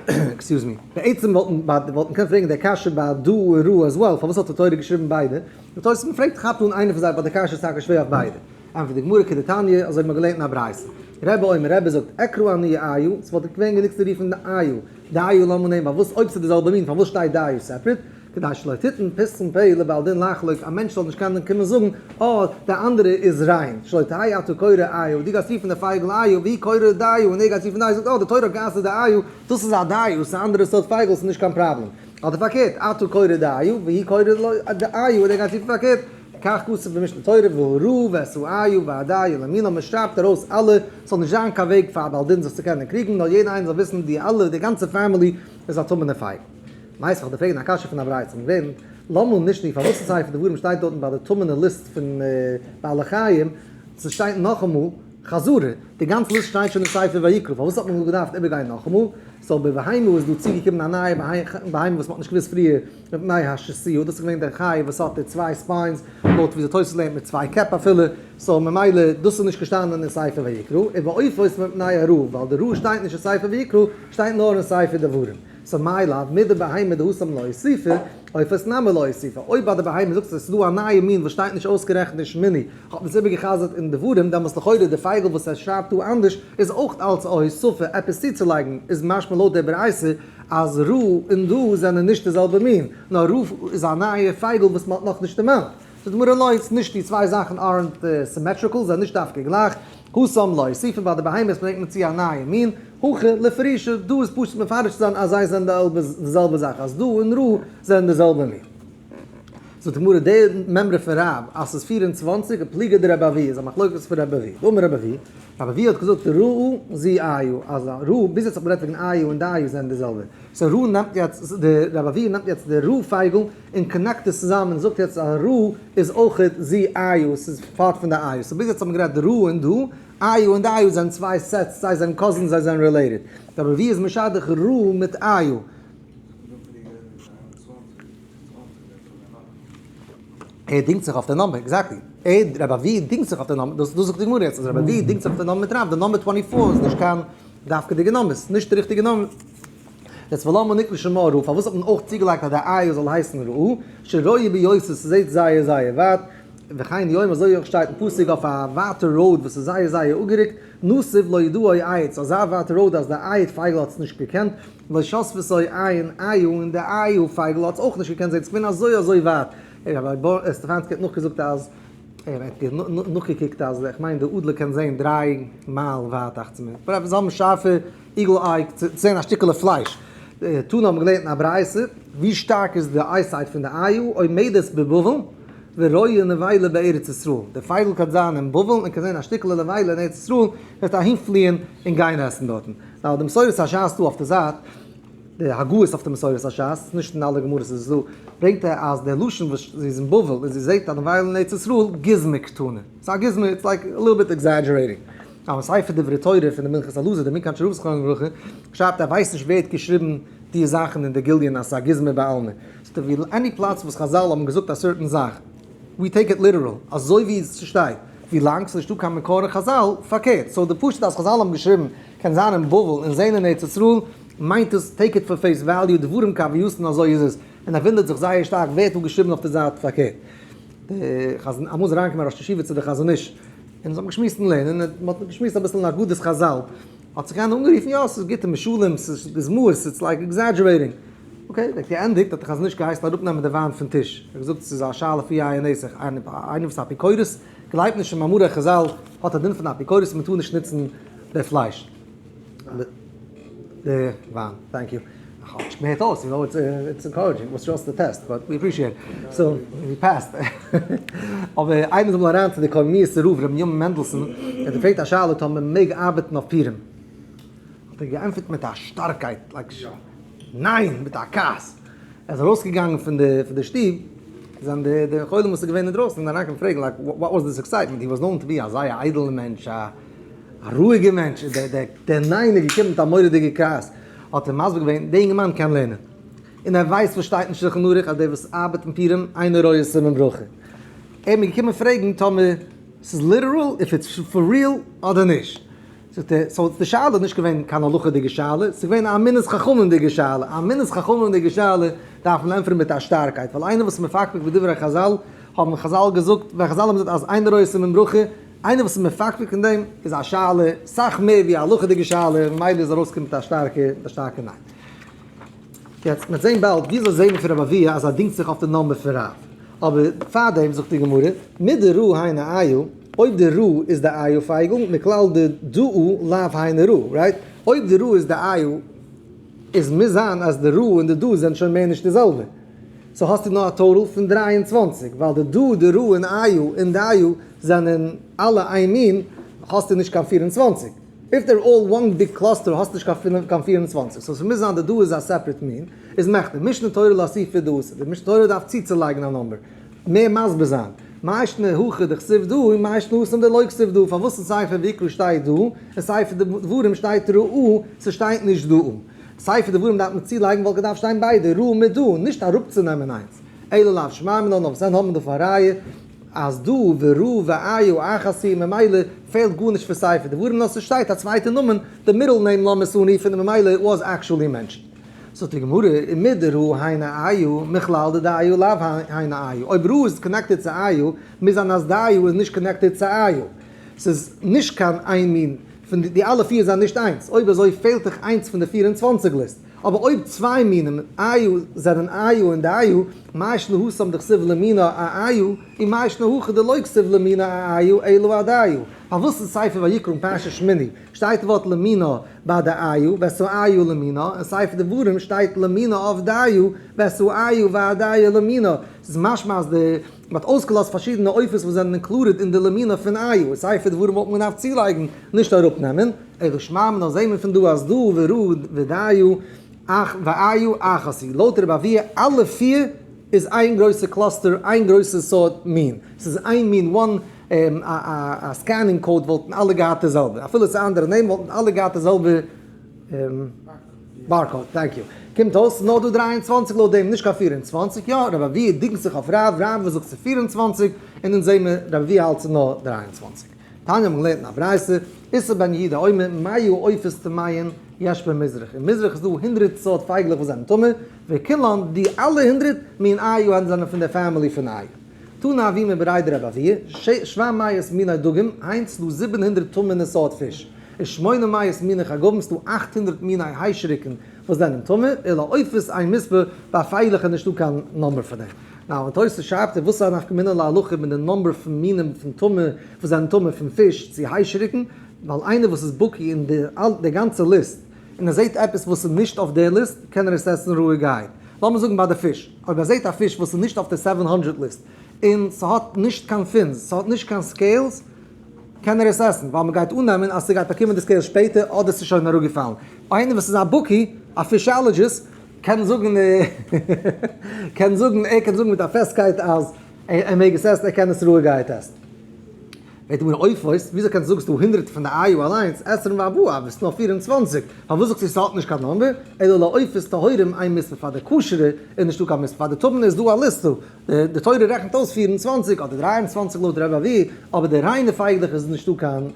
Excuse me. בעצם וואלט מען קענען פרעגן די קשיא ביי דא און ראה as well, פארוואס האט די תורה געשריבן ביידע? די תוס' פרעגט כאפט אן איינע פון זיי but די קשיא איז טאקע שווער אויף ביידע. ענטפערט די גמרא כדתניא, אזוי האט מען געלערנט אין א ברייתא. רבי אומר, רבי זאגט, אקרא אני איו, ס'וואלט געווען גענוג צו רופן איו, דיו למה נאמר, פארוואס אויב ס'איז די זעלבע מין פארוואס שטייט דיו separate? כדי שלא תתן פתחון פה לבעל דין לחלוק, א מענטש זאל נישט קענען קומען זאגן, אה, די אנדערע איז ריין, שלא תהא אתה קורא איו, דו גייסט רופן די פייגל איו, והוא קורא דיו, און ער גייט רופן דיו, זאגט, אה, די תורה האט גע'אסר'ט די איו, דאס איז א דיו, ס'איז א אנדערע סארט פייגל, ס'איז נישט קיין פראבלעם. אדער פארקערט, אתה קורא דיו, והוא קורא איו, און ער גייט רופן פארקערט, כך כתוב במשנה תורה, והראה ואת האיו והדיו למינה, מען שרייבט ארויס אלע, ס'זאל נישט זיין קיין וועג פאר א בעל דין זיך צו קענען קריגן, נאר יעדער איינער זאל וויסן די אלע, די גאנצע family איז א טמא'נע פייגל. מיינסט איך דיר פרעגן א קשיא פון א ברייתא און ווען למה נשני פארוואס אין ספר דברים שטייט דארטן ביי די טמא'נע list פון בעלי חיים ס'שטייט נאכאמאל חזרה די גאנצע list שטייט שוין אין ספר ויקרא פארוואס האט מען געדארפט איבערגיין נאכאמאל so בבהמה איז דא צוגעקומען א נייע בהמה וואס מ'האט נישט געוואוסט פריער מפני השסוה דאס איז געווען דער חי וואס האט די צוויי spines לויט ווי די תוס' לערנט מיט צוויי קעפ אפילו so ממילא דאס איז נישט געשטאנען אין ספר ויקרא ובעופות מפני הרעה ווייל די רעה שטייט נישט אין ספר ויקרא שטייט נאר אין ספר דברים. So מאי לאו מדבהמה דהתם לא אוסיפו, עופות נמי לא אוסיפו. אויב ביי די בהמה זאגסטו עס איז דא א נייע מין וואס שטייט נישט אויסגערעכנט אין שמיני, האט מען עס איבערגע'חזר'ט אין דברים, דעמאלס לכאורה די פייגל וואס ער שרייבט דא אנדערש איז אויך אלץ א הוספה, עפעס צוצולייגן, איז משמע לויט די ברייתא אז ראה און דא זענען נישט די זעלבע מין, נאר ראה איז א נייע פייגל וואס מען האט נאכנישט דערמאנט. זאגט די גמרא לא, נישט די צוויי זאכן aren't symmetrical, זענען נישט דווקא גלייך, התם לא אוסיפו ביי די בהמות ברענגט מען צו א נייע מין, הכא לפרושי, דא איז פשוט מפרש צו זיין אז זיי זענען די זעלבע זאך, אז דא און ראה זענען די זעלבע מין. זאגט די גמרא די מימרא פון רב אז ס'איז 24 פליגא דרבי אבהו איז א מחלוקת פון רבי אבהו, דאמר רבי אבהו, רבי אבהו האט געזאגט ראה זו איו, אז ראה, ביז יעצט האט מען גערעדט וועגן איו און דיו זענען די זעלבע, so ראה נעמט יעצט, די רבי אבהו נעמט יעצט די ראה פייגל און connect עס צוזאמען און זאגט יעצט אז ראה איז אויכעט זו איו, ס'איז part פון די איו, so ביז יעצט האט מען גערעדט ראה און דא, איו און דיו זענען צוויי sets, זיי זענען cousins, זיי זענען related. רבי אבהו איז משדך ראה מיט איו. ער דינגט זיך אויף די number, exactly. ער, רבי אבהו דינגט זיך אויף די number, דאס זאגט די גמרא יעצט, אז רבי אבהו דינגט זיך אויף די number מיט רב, די number 24 איז נישט קיין דווקא'דיגע number, ס'איז נישט די ריכטיגע number. יעצט ולמה נקרא שמה ראה, פארוואס האט מען אויך צוגעלייגט אז די איו זאל הייסן ראה, שרואה ביותר, ס'זעט זייער זייער ווייט, וכן הוא אומר אזוי אויך שטייט אין פסוק אויף א ווייטע road וואס איז זייער זייער אפגערוקט, נתיב לא ידעו עיט, אזא ווייטע road אז די עיט פייגל האט עס נישט געקענט, לא שתפתו עין איו און די איו פייגל האט עס אויך נישט געקענט זען, ס'איז געווען אזוי אזוי ווייט. רבי סטעפאנסקי האט נאכגעזאגט אז ער האט נאכגעקוקט אז איך מיין די אדלער קען זען 3 מייל ווייט דאכט זיך מיר, אבער זיי האבן שארפע eagle eye צו זען א שטיקעלע פלייש. תנא האבן געלערנט אין א ברייתא, ווי שטארק איז די eyesight פון די איו, עומדת בבבל ורואה נבילה בארץ ישראל, די פייגל קען זיין אין בבל און קען זען א שטיקעלע נבילה אין ארץ ישראל, וועט אהין פליען און גיין עסן דארטן. Now די מסורת הש"ס דא אויף די זייט, די הגהות אויף די מסורת הש"ס, נישט אין אלע גמרות איז עס דא, ברענגט ער אז די לשון וואס זי איז אין בבל און זי זעט א נבילה אין ארץ ישראל, גוזמא קתני. ס'איז א גוזמא, it's like a little bit exaggerating. אבער ספר דברי תורה פון די מנחת אלעזר, די מונקאטשער רב זכרונו לברכה, שרייבט ער ווייסט נישט ווער האט געשריבן די זאכן אין די גליון אז ס'איז א גוזמא בעלמא. זאגט ער ווי any פלאץ וואס חזל האבן געזאגט א certain זאך, we take it literal, אזוי ווי עס שטייט, ווי לאנג ס'איז נישטא קיין מקור אין חזל, פארקערט. So די פשט אז חזל האבן געשריבן קען זיין אין בבל און זעהן אין ארץ ישראל, מיינט עס take it for face value, דברים כהווייתן אזוי איז עס, און ער וואונדערט זיך זייער שטארק ווער האט דא געשריבן אויף די זייט פארקערט. די חזון, אמאל איז אריינגעקומען א ראש ישיבה צו די חזון איש, און זיי האבן געשמועסט אין לערנען, און מען האט געשמועסט אביסל אין אגדות חזל, האט זיך איינער אנגערופן, יא ס'איז גוטע משלים, ס'איז גוזמאות, it's like exaggerating. Okay, ער האט געענדיגט, האט די חזון איש געהייסן אראפנעמען די וויין פון טיש, ער האט געזאגט ס'איז א שאלה פון יין נסך, איינער וואס איז אפיקורס, גלייבט נישט אין מאמרי חזל, האט א דין פון אפיקורס, מען טאר נישט נוצן די פלייש. די וויין, thank you. כאטש מ'הערט אויס, you know, it's encouraging, was just a test, but we appreciate it. So, we passed. אבער איינער איז אמאל אריין צו די קאלמיעסער רב, רבי בנימין מענדלסאן, ער האט געפרעגט א שאלה טאמער מ'מעג ארבעטן אויף פורים. האט ער געענטפערט מיט א שטארקייט, like, ניין! מיט א כעס. ער איז ארויסגעגאנגען פון די פון די שטוב, זענען די די חולים וואס איז געווען אינדרויסן אריינגעקומען פרעגן, like, what was this excitement? He was known to be א זייער איידעלער מענטש, א א רואיגער מענטש, דער ניין איז געקומען מיט א מורא'דיגע כעס, האט ער מסביר געווען, דער אינגערמאן קען לערנען, און ער ווייסט וואס שטייט אין שלחן ערוך אז דער וואס ארבעט אין פורים אינו רואה סימן ברכה. ער איז מיר געקומען פרעגן טאמער ס'איז literal, if it's for real, אדער נישט. זאגט ער, so די שאלה איז נישט געווען קיין הלכה'דיגע שאלה, ס'איז געווען א אמונת חכמים'דיגע שאלה, א אמונת חכמים'דיגע שאלה דארף מען ענטפערן מיט א שטארקייט, ווייל איינער וואס איז מפקפק בדברי חזל, האבן חזל געזאגט, ווען חזל האבן געזאגט אז אינו רואה סימן ברכה, איינער וואס איז מפקפק אין דעם איז א שאלה סאך מער ווי א הלכה'דיגע שאלה, ממילא איז ארויסגעקומען מיט א שטארקע א שטארקע ניין. יעצט מ'וועט זען באלד וויאזוי זעהן מיר פון רבי אבהו אז ער דינגט זיך אויף די number פון רב. אבער פארדעם זאגט די גמרא, מדרעה היינו איה, אויב די רעה איז די איה פייגל, מכלל דדעה לאו היינו רעה, right? אויב די רעה איז די איה, איז מוז זיין אז די רעה און די דא זענען שוין מער נישט די זעלבע. so האסטו נאר א total פון 23, ווייל די דא, די רעה און איה און דיו זענען אלע איין מין, האסטו נישט קיין 24. If they're all one big cluster האסטו נישט קיין 24. so ס'מוז זיין די דא איז א separate מין, איז מכדי. משנה תורה לאסופי דאתא. די משנה תורה דארף צוצולייגן א number. מער מסביר זיין. מאי שנא הכא דכתיב דא, און מאי שנא התם דלא כתיב דא. פארוואס אין ספר ויקרא שטייט דא, אין ספר דברים שטייט רעה, ס'שטייט נישט דא. ספר דברים דארף מען צולייגן ווייל געדארפט שטיין ביידע, רעה מיט דא, נישט אראפצונעמען איינס. אלא לאו שמע מינה, נאר וואס דען האט מען דא פאר ראיה אז דא ורעה ואיה אחת היא, ממילא פעלט גארנישט פון ספר דברים, נאר ס'שטייט א צווייטע נאמען, די middle name לאמיר עס אנרופן, און ממילא was actually mentioned. זאגט די גמרא, ומדרעה היינו איה, מכלל דדעה לאו היינו איה. אויב רעה איז connected צו איה, מוז זיין אז דעה איז נישט connected צו איה. ס'איז נישט קיין איין מין, פון די אלע פיר זענען נישט איינס, אויב אזוי פעלט דאך איינס פון די 24 list. אבער אויב צוויי מינים, איה זענען איה און דעה, מאי שנא התם דכתיב למינה אאיה, און מאי שנא הכא דלא כתיב למינה אאיה, אלא אדעה. פארוואס אין ספר ויקרא אין פרשת שמיני שטייט ווארט למינה ביי די איה, ואת האיה למינה, אין ספר דברים שטייט למינה אויף דעה, ואת האיה והדעה למינה. ס'איז משמע אז די מ'האט אויסגעלאזט פארשידענע עופות וואס זענען included אין די למינה פון איה, אין ספר דברים וואלט מען געדארפט צולייגן, נישט אראפנעמען. אלא שמע מינה זעהן מיר פון דא אז דא ורעה ודעה אח ואיה אחת היא. לויט רבי אבהו אלע פיר איז איין גרויסע cluster, איין גרויסע סארט מין. ס'איז איין מין, one א scanning code וואלטן אלע געהאט די זעלבע. אפילו ס'איז אנדערע נעמען וואלטן אלע געהאט די זעלבע barcode. Thank you. קומט אויס נאר דא 23 לויט דעם, נישט קיין 24. יא, רבי אבהו דינגט זיך אויף רב, רב וואס זאגט ס'איז 24, און אונז זעהן מיר רבי אבהו האלט ס'איז נאר 23. תניא האבן געלערנט אין א ברייתא, איסי בן יהודה אומר, מאה עופות טמאין יש במזרח. אין מזרח איז דא הונדרעט סארט פייגלעך וואס זענען טמא, וכולן, די אלע הונדרעט, מין איה זענען פון די family פון איה. תנא אבימי בריה דרבי אבהו, שבע מאות מיני דגים, היינט ס'דא 700 טמא'נע סארט פיש. און שמונה מאות מיני חגבים, ס'דא 800 מיני היישעריקן וואס זענען טמא, ולעופות אין מספר, ביי פייגלעך איז נישטא קיין number פאר דעם. Now, און תוס' שרייבט ער, וואס איז א נפקא מינה להלכה מיט די number פון מינים פון טמא, וואס זענען טמא פון פיש צו היישעריקן, ווייל איינער וואס איז בקי אין די גאנצע list, און ער זעט עפעס וואס איז נישט אויף די list, קען ער עס עסן רואיגערהייט. לאמיר זאגן ביי די פיש, אויב ער זעט א פיש וואס איז נישט אויף די 700 list, און ס'האט נישט קיין fins, ס'האט נישט קיין scales, קען ער עס עסן, ווייל מ'גייט אננעמען אז ס'גייט באקומען די scales שפעטער, אדער ס'איז שוין אראפגעפאלן. איינער וואס איז א בקי, א fishologist, קען זאגן, קען זאגן, ער קען זאגן מיט א פעסטקייט אז ער מעג עס עסן, ער קען עס רואיגערהייט עסן. וועט מיר עופות, וויאזוי קענסטו זאגן ס'דא הונדרעט פון די איה אליינס, עשרים וארבעה, אבער ס'איז נאר 24, פארוואס זאגסטו ס'האט נישט קיין number? אלא לעופות טהורים אין מספר פאר די כשר'ע איז נישטא קיין מספר, פאר די טמא'נע איז דא א ליסטע, די תורה רעכנט אויס 24 אדער 23 לויט רבי אבהו, אבער די ריינע פייגלעך איז נישטא קיין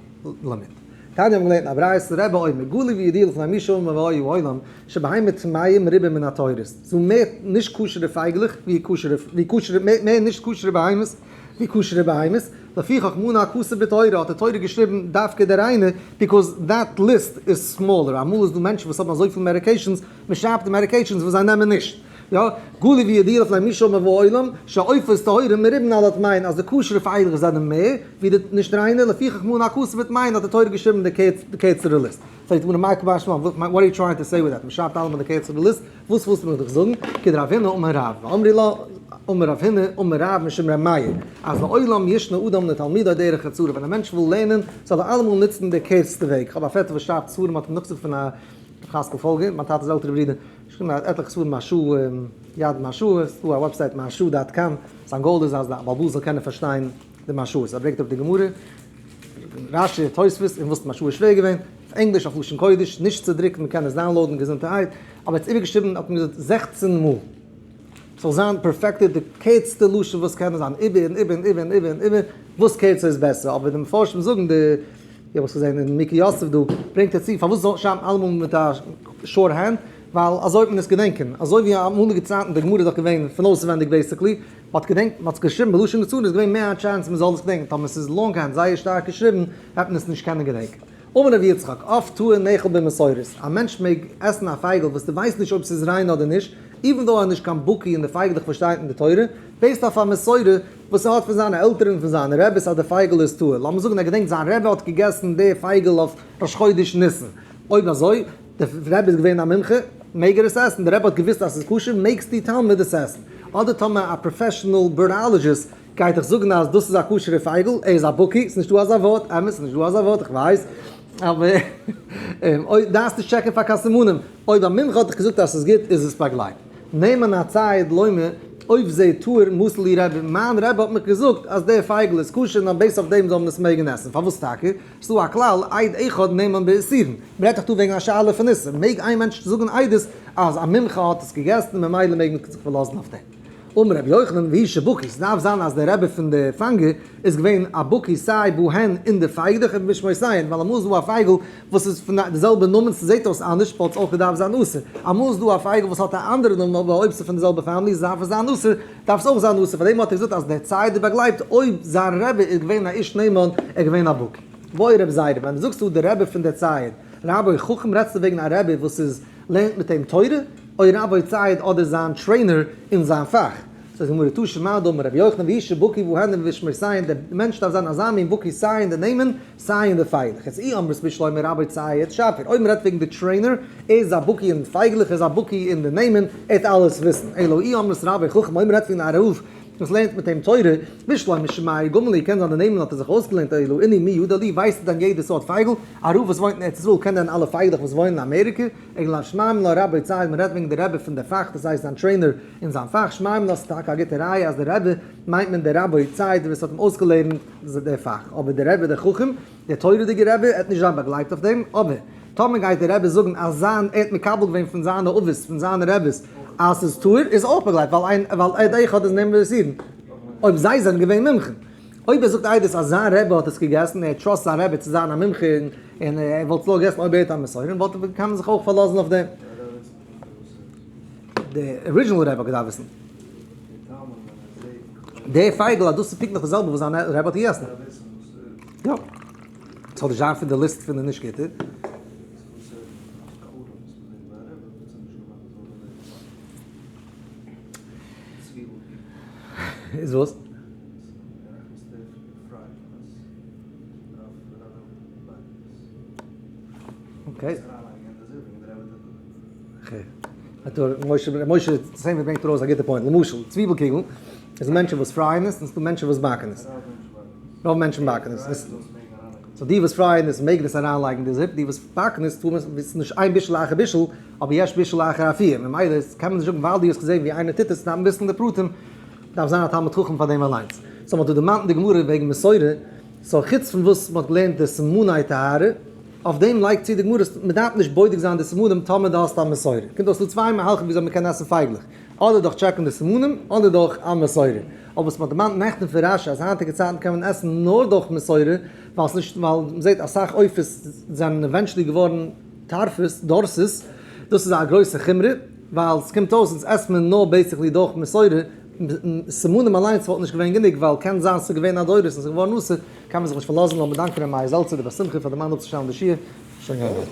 לימיט. תניא האבן געלערנט א ברייתא, רבי אומר, גלוי וידוע לפני מי שאמר והיה העולם, שבהמה טמאה מרובה מן הטהורות. ס'דא מער נישט כשר'ע פייגלעך ווי כשר'ע, ווי כשר'ע, מער נישט כשר'ע בהמות ווי כשר'ע בהמות, לפיכך מנה הכתוב בטהורה האט די תורה געשריבן דווקא די ריינע, because that list איז smaller, אמאל איז דא מענטשן וואס האבן אזויפיל medications, מען שרייבט די medications וואס זיי נעמען נישט. יא, גלוי וידוע לפני מי שאמר והיה העולם, שהעופות טהורים מרובין על הטמאין, אז די כשר'ע פייגלעך זענען מער ווי די נישט ריינע, לפיכך מנה הכתוב בטמאין האט די תורה געשריבן די קערצערע list. פרעגט די גמרא מאי קא משמע לן, what are you trying to say with that? מען שרייבט אלעמאל די קערצערע list, וואס ווילסטו מיך דאך זאגן? כדרב הונא אמר רב, ואמרי לה, אמר רב הונא, אמר רב משום ר' מאיר, אז לעולם ישנה אדם לתלמידו דרך קצרה, ווען א מענטש וויל לערנען, זאל ער אלעמאל נוצן די קערצטע וועג. איך האב א פעטער וואס שרייבט ספרים, האט אים נאכגעזאגט פון א חזקאל פאלגער, מיין טאטע'ס עלטערע ברודער, געשריבן עטליכע ספרים מהרש"א, יד מהרש"א, ס'איז דא א website מהרש"א dot com, זיין goal איז אז די בעל הבית זאל קענען פארשטיין די מהרש"א'ס, ער ברענגט אראפ די גמרא, רש"י, תוספות, און וואס מהרש"א איז שווער געווען, אויף ענגליש, אויף לשון קודש, נישט צו דרוקן, מ'קען עס download ן געזונטערהייט, אבער ער האט עס איבערגעשריבן, האט מען געזאגט, 16 מאל. ס'זאל זיין perfected די קערצטע לשון וואס קען זיין, איבער און איבער און איבער און איבער און איבער, וואס קערצער איז בעסער, אבער די מפרשים זאגן די. איך האב עס געזען אין מיקי יוסף דא, ברענגט ער צו פארוואס זאל שרייבן אלעמאל מיט א shorthand, ווייל אזוי וועט מען עס געדענקען, אזוי ווי אמאליגע צייטן די גמרא איז דאך געווען פון אויסווענדיג basically, מען האט געדענקט, מען האט עס געשריבן בלשון קצרה איז געווען מער א chance מען זאל עס געדענקען, טאמער עס איז longhand זייער שטארק געשריבן וועט מען עס נישט קענען געדענקען. אמר רבי יצחק, עוף טהור נאכל במסורת, א מענטש מעג עסן א פייגל וואס דו ווייסט נישט אויב ס'איז ריין אדער נישט, even though ער איז נישט קיין בקי אין די פייגלעך וואס שטייט אין די תורה, based אויף א מסורה וואס ער האט פון זיינע עלטערן און פון זיינע רעביס אז די פייגל איז טהור, לאמיר זאגן ער געדענקט זיין רבי האט געגעסן די פייגל אויף ראש חודש ניסן, אויב אזוי, די רבי איז געווען א מומחה, מעג ער עס עסן, די רבי האט געוואוסט אז ס'איז כשר, מעגסטו תלמיד עס עסן. אדער טאמער א professional birdologist גייט דיך זאגן אז דאס איז א כשר'ע פייגל, ער איז א בקי, ס'איז נישטא אזא ווארט, אמת, ס'איז נישטא אזא ווארט, איך ווייס, אבער אויב דארפסט נישט טשעקן פאר קיין סימנים, אויב א מומחה האט דיך געזאגט אז ס'איז גוט, איז עס באגלייבט. נאמן הצייד לומר, עוף זה טהור מסר לי רבי, מיין רבי האט מיך געזאגט אז דער פייגל איז כשר און based אויף דעם זאל מען עס מעגן עסן, פארוואס טאקע? ס'איז דא א כלל, עד אחד נאמן באיסורין. מ'רעדט דאך דא וועגן א שאלה פון איסור, מעג איין מענטש זאגן עדות אז א מומחה האט עס געגעסן און ממילא מעג מען זיך פארלאזן אויף דעם? אמר רבי יוחנן, והוא שבקי, ס'דארף זיין אז דער רבי פון די פאנגער איז געווען א בקי סיי בהן אין די פייגלעך און במשמעותיהן, ווייל אמאל איז דא א פייגל וואס איז פון די זעלבע נאמען ס'זעט אויס אנדערש וואלט עס אויך געדארפט זיין אסור, אמאל איז דא א פייגל וואס האט א אנדערע נאמען אבער אויב ס'איז פון די זעלבע family דארף עס זיין אסור, דארף עס אויך זיין אסור, פארדעם האט ער געזאגט אז דער צייד איז באגלייבט אויב זיין רבי איז געווען א איש נאמן, ער איז געווען א בקי. וואו רבי זיידע, ווען דו זאגסט דא דער רבי פון דער צייד, רבו חכם רעדסטו וועגן א רבי וואס איז לערנט מיט אים תורה, או רבו צייד אדער זיין trainer אין זיין פאך. זאגט די גמרא תא שמע דאמר רבי יוחנן והוא שבקי בהן ובמשמורתיהן, דער מענטש דארף זיין אזא מין בקי סיי אין די נעמען סיי אין די פייגלעך. יעצט אי אמרת בשלמא רבו צייד שפיר, אויב מ'רעדט וועגן די trainer, ער איז א בקי אין פייגלעך, ער איז א בקי אין די נעמען, ער וועט אלעס וויסן. אלא אי אמרת רבו חכם, אויב מ'רעדט וועגן א רב וואס לערנט מיט אים תורה, בשלמא שמיה גמר להו, קען זיין די נעמען האט ער זיך אויסגעלערנט, אלא אינהו מי ידע להו, ווייסט ער דען יעדע סארט פייגל? א רב וואס וואוינט אין ארץ ישראל קען דען אלע פייגלעך וואס וואוינען אין אמעריקע? אלא שמע מינה רבו צייד, מ'רעדט וועגן די רבי פון די פאך, דאס הייסט זיין trainer אין זיין פאך, שמע מינה ס'איז טאקע א גוטע ראיה אז די רבי מיינט מען די רבו צייד וואס האט אים אויסגעלערנט די פאך, אבער די רבי דער חכם, דער תורה'דיגער רבי, ער האט נישט זיין באגלייבט אויף דעם, אבער טאמער גייט דער רבי זאגן אז זיין, ער האט מקבל געווען פון זיינע אבות, פון זיינע רביס, אז ס'איז טהור, איז אויך באגלייבט, ווייל איין, ווייל עד אחד איז נאמן באיסורין, אויב זיי זענען געווען מומחים. אויב ער זאגט עדות אז זיין רבי האט עס געגעסן, ער trust זיין רבי צו זיין א מומחה און ער וואלט עס נאר געגעסן אויב ער האט א מסורה, וואלט ער קען מען זיך אויך פארלאזן אויף דעם. די original רבי האט געדארפט וויסן. די פייגל אז דאס איז פונקטליך די זעלבע וואס זיין רבי האט געגעסן. יא. ס'זאל נישט זיין פון די list פון די נישט גוטע. איז וואס? Okay. Okay. משה, משה סעמער ברענגט ארויס א גוטע point. למשל, צוויבל קוגל, איז מענטשן וואס פרייען עס, און ס'דא מענטשן וואס באקן עס. רוב מענטשן באקן עס. so די וואס פרייען עס מעגן עס אריינלייגן די זופ, די וואס באקן עס טאר מען עס נישט אין בישול אחר בישול, אבער יש בישול אחר אפייה. ממילא קען מען נישט זאגן ווייל דו האסט געזען ווי איינער טוט עס, דארף מען וויסן די פרטים, דארף זיין א תלמיד חכם פאר דעם אליינס. so מ'האט דא דערמאנט אין די גמרא וועגן מסורה, so חוץ פון וואס מ'האט געלערנט די סימני טהרה, אויף דעם לייגט צו די גמרא, מ'דארף נישט בודק זיין די סימנים טאמער דו האסט א מסורה. קומט אויס ס'דא צוויי מהלכים וויאזוי מ'קען עסן פייגלעך, אדער דורך טשעקן די סימנים, אדער דורך א מסורה. אבער וואס מ'האט דערמאנט נעכטן פון רשי אז היינטיגע צייטן קען מען עסן נאר דורך מסורה, ווייל ס'נישט ווייל מ'זעט אסאך עופות זענען eventually געווארן טרפות, דורסות, דאס איז א גרויסע חומרא, ווייל ס'קומט אויס אונז עסט מען נאר basically דורך מסורה, סימנים אליינס וואלט נישט געווען גענוג ווייל קען זיין ס'איז געווען א דורס און ס'איז געווארן אסור, קען מען זיך נישט פארלאזן, לאמיר דאנקען ר' מאיר זעלצער די בר שמחה פאר דערמאנט אפצושטעלן די שיעור, שוין געהערט.